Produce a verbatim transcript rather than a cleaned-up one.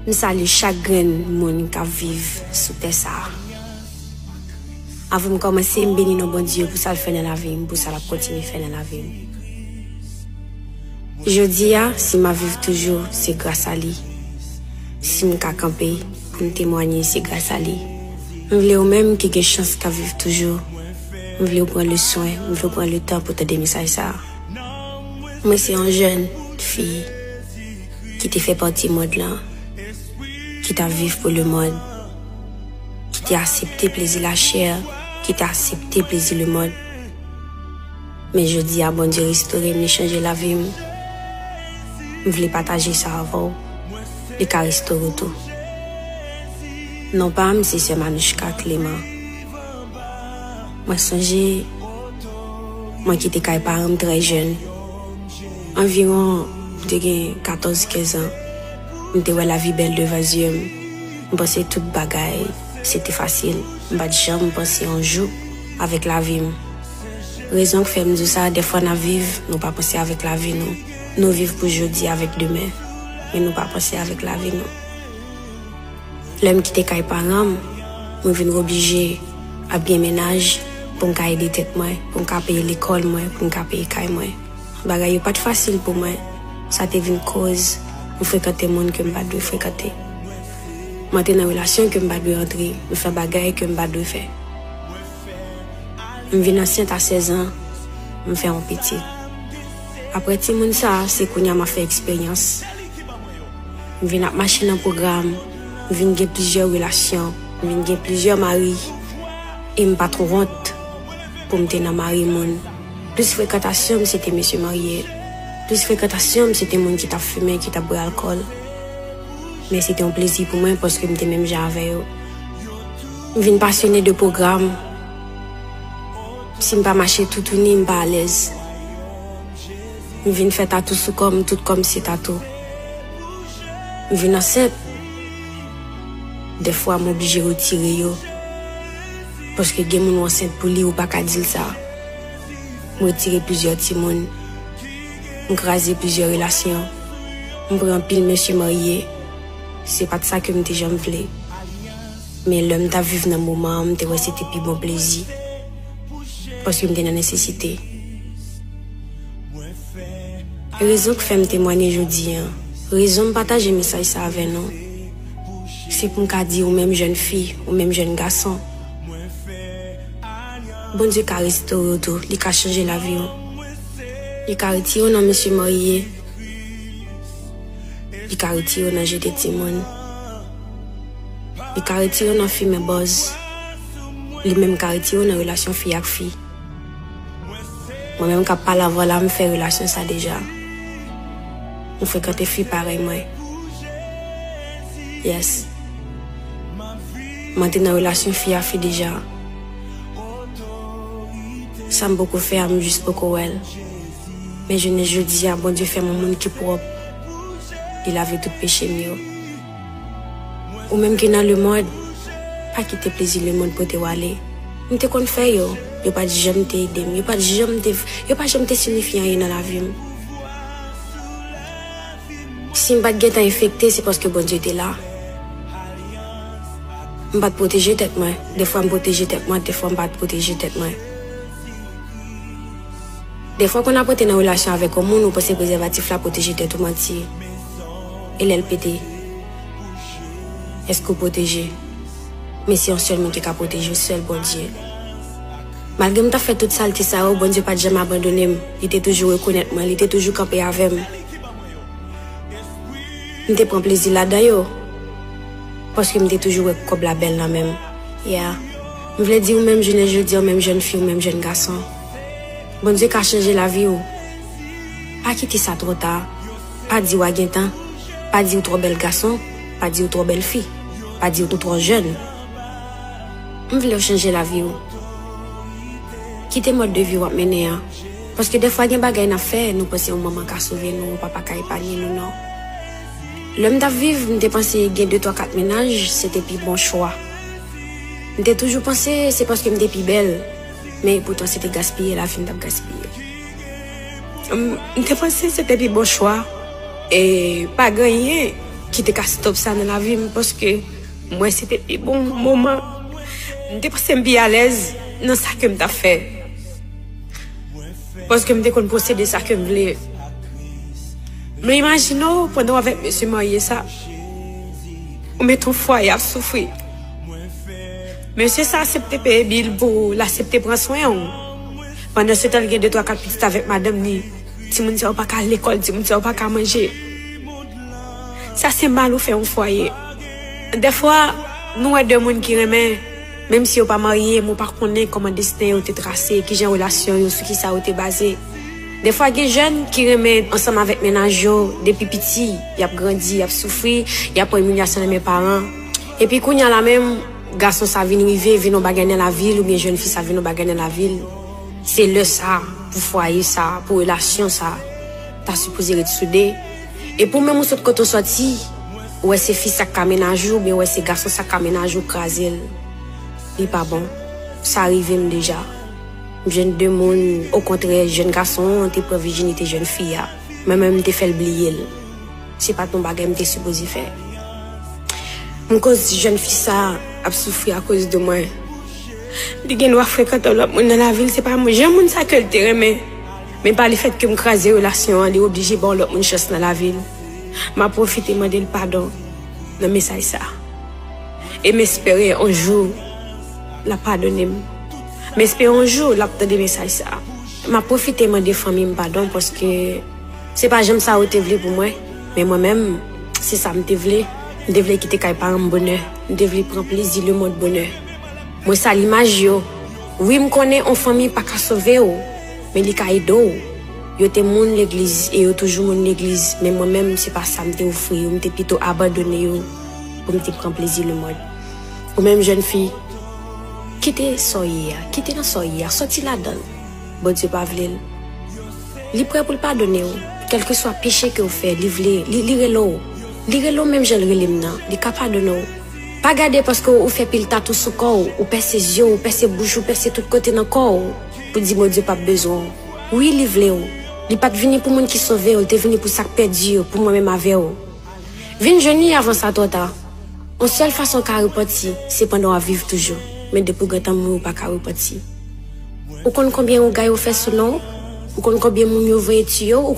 M salye chak grenn moun k ap viv sou tè sa a. Avan m kòmanse, m beni non Bondye pou sa l fè nan lavi m, pou sa l ap kontinye fè nan lavi m. Jodi a, si m ap viv toujou, se gras a li. Si m ka kanpe pou m temwanye, se gras a li. M vle ou menm ki gen chans k ap viv toujou, m vle w pran le swen, m vle w pran le tan pou tande mesaj sa a. Mwen se yon jèn fi ki te fè pati mond lan, ki t ap viv pou lemonn, ki te aksepte plezi lachè, ki te aksepte plezi lemonn. Men jodi a, Bondye restore m, li chanje lavi m. M vle pataje sa avè w. Li ka restore w tou. Non pa m, se sè Manouchka Clément. Mwen sonje, mwen kite kay paran m trè jèn. Anviwon, m te gen katòz, kenz an. M te wè lavi bèl devan zye m. M panse tout bagay, se te fasil. M pa t janm panse yon jou avèk lavi m. Rezon k fè m di w sa, dèfwa n ap viv, nou pa panse avèk lavi nou. Nou viv pou jodi avèk demen, men nou pa panse avèk lavi nou. Lè m kite kay paran m, mwen vin oblije ap gen mennaj pou m ka ede tèt mwen, pou m ka peye lekòl mwen, pou m ka peye kay mwen. Bagay yo pa t fasil pou mwen. Sa te vin koz m frekante moun ke m pa t dwe frekante. M antre nan relasyon ke m pa t dwe antre. M fè bagay ke m pa t dwe fè. M vin ansent a sèz an, m fè yon pitit. Apre timoun sa a, se kounye a m ap fè eksperyans. M vin ap mache nan pwogram, m vin gen plizyè relasyon, m vin gen plizyè mari, e m pa t wont pou m te nan mari moun. Plis frekantasyon m, se te mesye marye. Plis frekantasyon m, se te moun ki t ap fimen, ki t ap bwè alkòl. Men se te yon plezi pou mwen paske m te menm jan avè yo. M vin pasyone de pwogram. Si m pa mache toutouni, m pa alèz. M vin fè tatou sou kò m, tout kò m se tatou. M vin ansent. Dèfwa, m oblije retire yo. Paske gen moun w ansent pou li, ou pa ka di l sa. M retire plizyè timoun. M kraze plizyè relasyon. M pran anpil mesye marye. Se pa t sa ke m te janm vle. Men lè m t ap viv nan moman an, m te wè se te pi bon plezi. Paske m te nan nesesite. Rezon k fè m temwanye jodi a, rezon m pataje mesaj sa avè nou, se pou m ka di ou menm jèn fi, ou menm jèn gason, Bondye ka restore w tou, li ka chanje lavi w. Li ka retire w nan mesye marye. Li ka retire w nan jete timoun. Li ka retire w nan fimen bòz. Li menm ka retire w nan relasyon fi ak fi. Mwen menm k ap pale avè w la, m fè relasyon sa deja. M frekante fi parèy mwen. Yes. Mwen te nan relasyon fi a fi deja. Sa m poko fè a, m jis poko wè l. Men jounen jodi a, Bondye fè m yon moun ki pwòp. Li lave tout peche m yo. Ou menm ki nan lemonn, pa kite plezi lemonn pote w ale. M te konn fè yo. Yo pa t janm te ede m. Yo pa t janm te, yo pa janm te siyifi anyen nan lavi m. Si m pa t gentan enfekte, se paske Bondye te la. M pa t pwoteje tèt mwen. Defwa m pwoteje tèt mwen, defwa m pa t pwoteje tèt mwen. Defwa, kon ap rete nan relasyon avèk yon moun, ou panse prezèvatif la pwoteje tèt ou, manti. E lè l pete, èske w pwoteje? Men se yon sèl moun ki ka pwoteje w, sèl Bondye. Malgre m t ap fè tout salte sa yo, Bondye pa t janm abandone m. Li te toujou rekonèt mwen, li te toujou kanpe avè m. M te pran plezi ladan yo, paske m te toujou wè kòb la bèl nan men m. Yeah. M vle di ou menm jounen jodi a, ou menm jèn fi, ou menm jèn gason, Bondye ka chanje lavi w. Pa kite sa twò ta. Pa di w a gen tan. Pa di w twò bèl gason. Pa di w twò bèl fi. Pa di w twò jèn. M vle w chanje lavi w. Kite mòd de vi w ap mennen an. Paske defwa gen bagay n ap fè, nou panse yon manman ka sove nou, yon papa ka epanye nou, non. Lè m t ap viv, m te panse gen de, twa, kat mennaj, se te pi bon chwa. M te toujou panse se paske m te pi bèl, men epoutan se te gaspiye lavi m t ap gaspiye. M, m te panse se te pi bon chwa, e pa gen anyen ki te ka stop sa nan lavi m, paske m wè se te pi bon moman. M te panse m pi alèz nan sa ke m t ap fè. Paske m te konn posede sa ke m vle. Men imajine w, pandan w avèk mesye marye sa, ou met yon fwaye ap soufri. Mesye sa aksepte peye bil pou w, l aksepte pran swen w. Pandan se tan, l gen de twa kat pitit avèk madanm li. Timoun sa yo pa ka al lekòl, timoun sa yo pa ka manje. Sa se mal ou fè yon fwaye. Dèfwa, nou wè de moun ki renmen, menm si yo pa marye, men w pa konnen kòman desten yo te trase, kijan relasyon yo, sou kisa yo te baze. Dèfwa, gen jèn ki renmen ansanm avèk mennaj yo, depi piti, y ap grandi, y ap soufri, y ap pran imilyasyon nan men paran. Epi kounye a la menm, gason sa vin rive, vin yon bagay nan lavi l, oubyen jèn fi sa vin yon bagay nan lavi l. Se lè sa, pou fwaye sa, pou relasyon sa, ta sipoze ret soude. E pou menm ou sot kote w sòti, ou wè se fi sa k ka mennaj ou, oubyen ou wè se gason sa k ka mennaj ou, kraze l. Li pa bon. Sa rive m deja. M jwenn de moun, okontrè, jèn gason an te pran vijinite jèn fi a. Mwen menm, m te fè l bliye l. Se pa t yon bagay m te sipoze fè. M koz jèn fi sa ap soufri akoz de mwen. Li gen dwa frekante yon lòt moun nan lavi l, se pa mwen. Jan moun sa ke l te renmen, men pa lefèt ke m kraze relasyon an, li oblije ba yon lòt moun chans nan lavi l. M ap pwofite mande l padon nan mesaj sa. E m espere yon jou l ap padone m. M espere yon jou l ap tande mesaj sa. M ap pwofite mande fanmi m padon paske se pa janm sa yo te vle pou mwen. Men mwen menm, se sa m te vle. M te vle kite kay paran m bonè. M te vle pran plezi lemonn bonè. Mwen sal imaj yo. Wi, m konnen yon fanmi pa ka sove w, men li ka ede w. Yo te moun legliz e yo toujou moun legliz, men mwen menm, se pa sa m te ofri yo. M te pito abandone yo pou m te pran plezi lemonn. Ou menm jèn fi, kite sa w ye a, kite nan sa w ye a, sòti ladan l. Bondye pa vle l. Li prè pou l padone w. Kèlkeswa peche ke w fè, li vle, li, li rele w. Li rele w menm jan l rele m nan. Li ka padone w. Pa gade paske w fè pil tatou sou kò w, ou pèse zye w, ou pèse bouch ou, pèse tout kote nan kò w, pou di Bondye p ap bezwen w. Wi, li vle w. Li pa t vini pou moun ki sove yo, li te vini pou sa k pèdi yo, pou mwen menm avè w. Vin jwenn li avan sa twò ta. Yon sèl fason w ka repanti, se pandan w ap viv toujou. Men depi w gentan mouri, ou pa ka repanti. Ou konn konbyen ougay ou fè sou non w? Ou konn konbyen moun yo voye tiye w? Ou